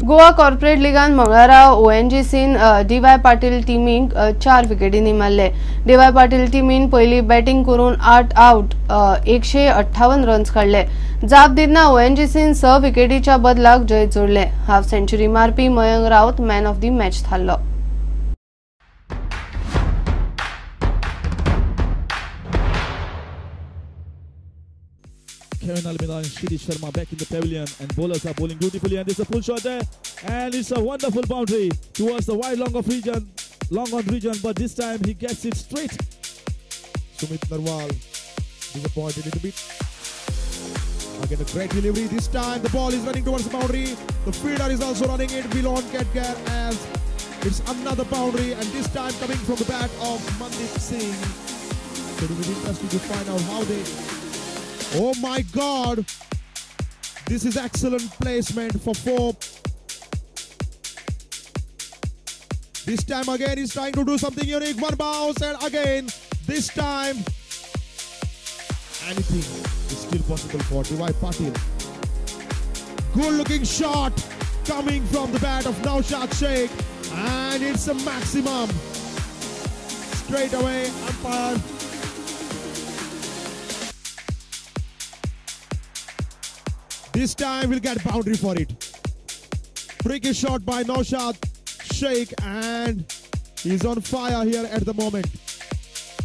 Goa corporate लिगान मंगळारा ओएनजीसीन dy Patil टिमीक 4 विकेटींनी मारले. डीवाय पाटील टिमीन पयली बॅटिंग करून 8 आवट 158 रन्स काडले. जाप दितना ओएनजीसीन 6 विकेटीच्या बदलाक जैत जोडले. हाफ सेंचुरी मारपी Mayank Raut man of the match थारलो. Kevin Almeida and Shirish Sharma back in the pavilion, and bowlers are bowling beautifully, and there's a full shot there, and it's a wonderful boundary towards the wide long off region, long on region, but this time he gets it straight. Sumit Narwal disappointed a little bit. Again a great delivery. This time the ball is running towards the boundary. The fielder is also running it. Vilon Kedgar, as it's another boundary, and this time coming from the bat of Mandeep Singh. So it will be interesting to find out how they. Oh my God! This is excellent placement for 4. This time again he's trying to do something unique. One bounce, and again this time anything is still possible for D.Y. Patil. Good looking shot coming from the bat of Naushad Sheikh, and it's a maximum. Straight away umpire. This time we'll get boundary for it. Tricky shot by Naushad Sheikh, and he's on fire here at the moment.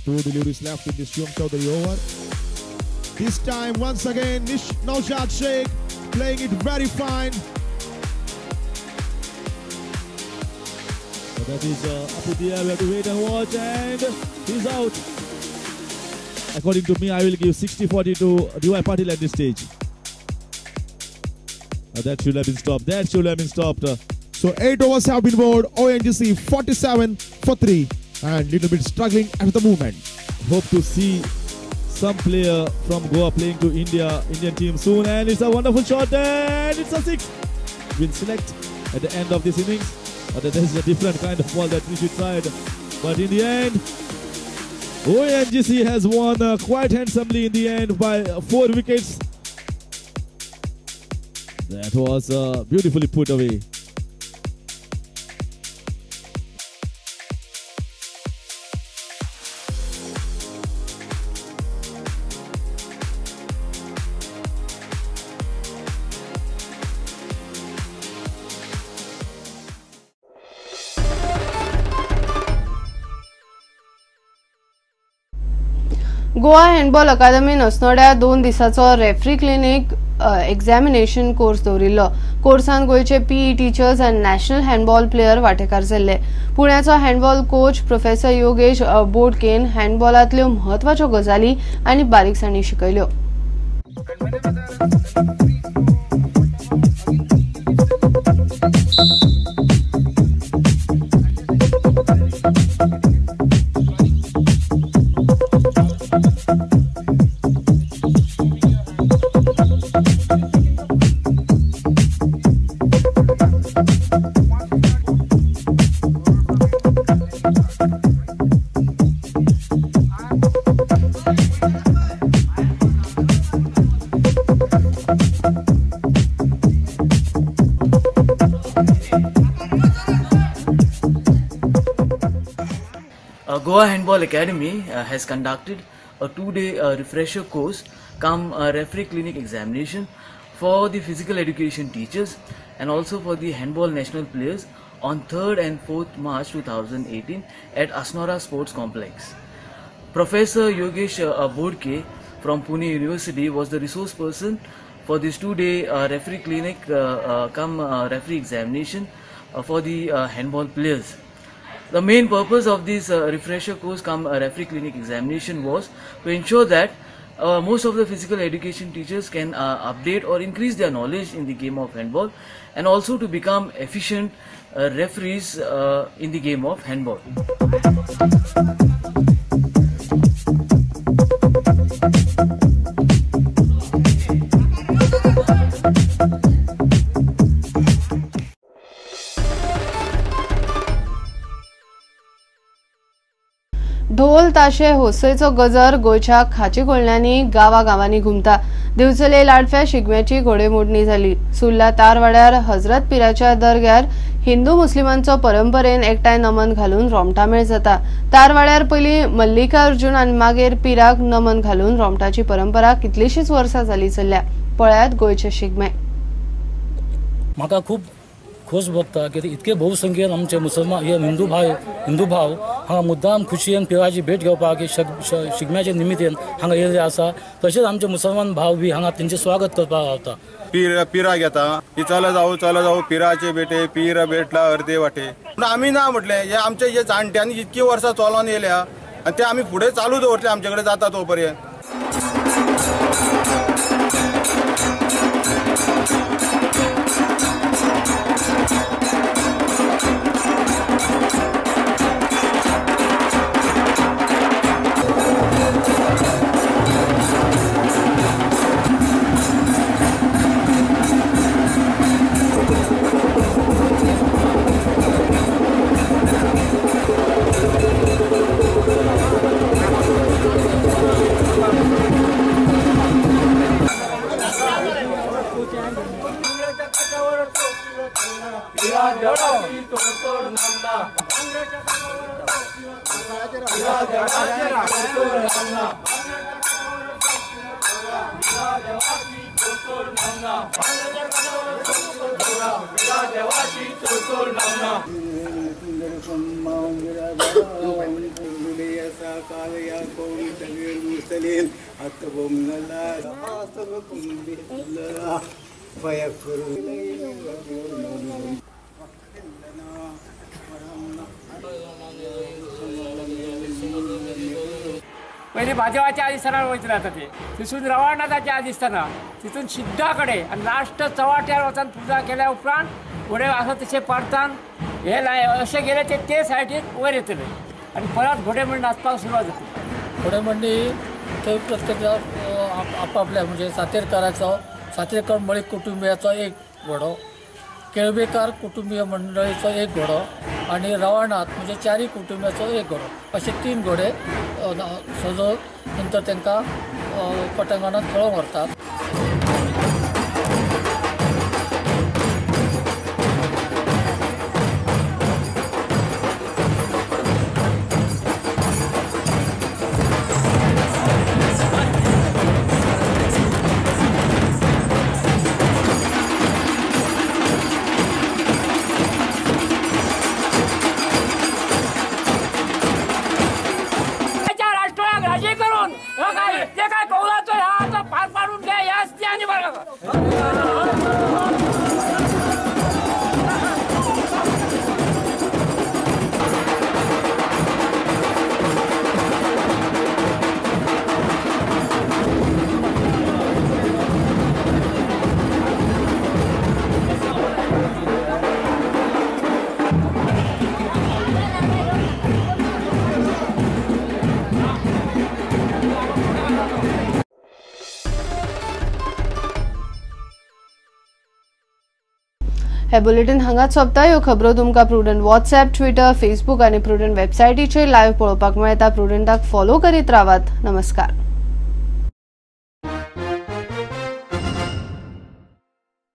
2 deliveries left in this Shivam Chaudhary over. This time once again Naushad Sheikh playing it very fine. But that is up in the air. We have to wait and watch, and he's out. According to me, I will give 60-40 to D.Y. Patil at this stage. That should have been stopped. That should have been stopped. So 8 overs have been bowled. ONGC 47 for 3, and little bit struggling at the moment. Hope to see some player from Goa playing to India, Indian team soon. And it's a wonderful shot, and it's a 6. We'll select at the end of this innings. But that is a different kind of ball that Rishi tried. But in the end, ONGC has won quite handsomely in the end by 4 wickets. That was beautifully put away. Goa handball अकादमीन अस्नोड्या 2 दिसाचो referee clinic examination course दवरिल्लो. कोर्सान गोंयचे PE teachers आनी national handball player वांटेकार जाल्ले. पुण्याचो handball coach professor Yogesh बोडकेन हँडबॉलांतल्यो म्हत्वाच्यो गजाली आनी बारीकसाणी शिकयल्यो. Goa Handball Academy has conducted a 2-day refresher course cum referee clinic examination for the physical education teachers and also for the handball national players on 3rd and 4th March 2018 at Asnora Sports Complex. Professor Yogesh Bodke from Pune University was the resource person for this 2-day referee clinic cum referee examination for the handball players. The main purpose of this refresher course cum referee clinic examination was to ensure that most of the physical education teachers can update or increase their knowledge in the game of handball and also to become efficient referees in the game of handball. ढोल ताशे होसयचो गजर गोंयच्या खाची कोळण्यांनी गांवागांवांनी घुमता. दिवचले लाडफ्या शिगम्याची घोडेमोडणी जाली. सुर्ला तारवाड्यार हजरत पिराच्या दर्ग्यार हिंदू मुस्लिमांचो परंपरेन एकठांय नमन घालून रोमटामेळ जाता. तारवाड्यार पयलीं मल्लिकार्जुन आनी मागीर पिराक नमन घालून रोमटाची परंपरा कितलीशीच वर्सां जाली चल्ल्या. पळयात गोंयचे शिगमे. म्हाका खूब खोस भोगता की इतके बहुसंख्येन आमचे मुसलमान हे हिंदू भाव हांगा मुद्दाम खुशयेन पिराची भेट घेवपाक शिगम्याच्या निमित्तान हांगा येयल्ले आसा. तशेंच आमचे मुसलमान भाव बी हांगा तेंचें स्वागत करपाक गावता. पिरा घेता की चला जाऊ चला जाऊ पिराचे भेटे पीर भेटला अर्दे वाटे. पूण आमी ना म्हटलें हे आमचे हे जाणट्यांनी इतकी वर्सां चलोन येयल्या आनी ते आमी फुडें चालू दवरतले आमचे कडेन जाता तो पर्यंत. पयलीं भाजवाच्या आदिस्थानार वयतले आतां ते थंयसून रवाणाथाच्या आदिस्थानार तितून सिद्धा कडेन आनी लास्ट चव्हाट्यार वचून पुजा केल्या उपरांत घोडे आसा तशें परतान हे लाय अशें गेले ते ते सायडीन वयर येतले आनी परत घोडेमोडणी नाचपाक सुरवात जातली. घोडेमोडणी थंय प्रत्येक आपापल्या म्हणजे सातेरकाराचो सातेरकर मळीक कुटुंबियाचो एक घोडो, केळबेकार कुटुंबीय मंडळीचो एक घोडो आनी रवाणाथ म्हणजे चारी कुटुंबियाचो एक घोडो अशे 3 घोडे सजोवन नंतर तांकां पटांगणांत खेळोंक व्हरतात. हे बुलेटिन हांगाच सोंपता. ह्यो खबरो तुमकां प्रुडंट व्हॉट्सएप, ट्विटर, फेसबूक आनी प्रुडंट वेबसायटीचेर लायव्ह पळोवपाक मेळटा. प्रुडंटाक फॉलो करीत रावात. नमस्कार.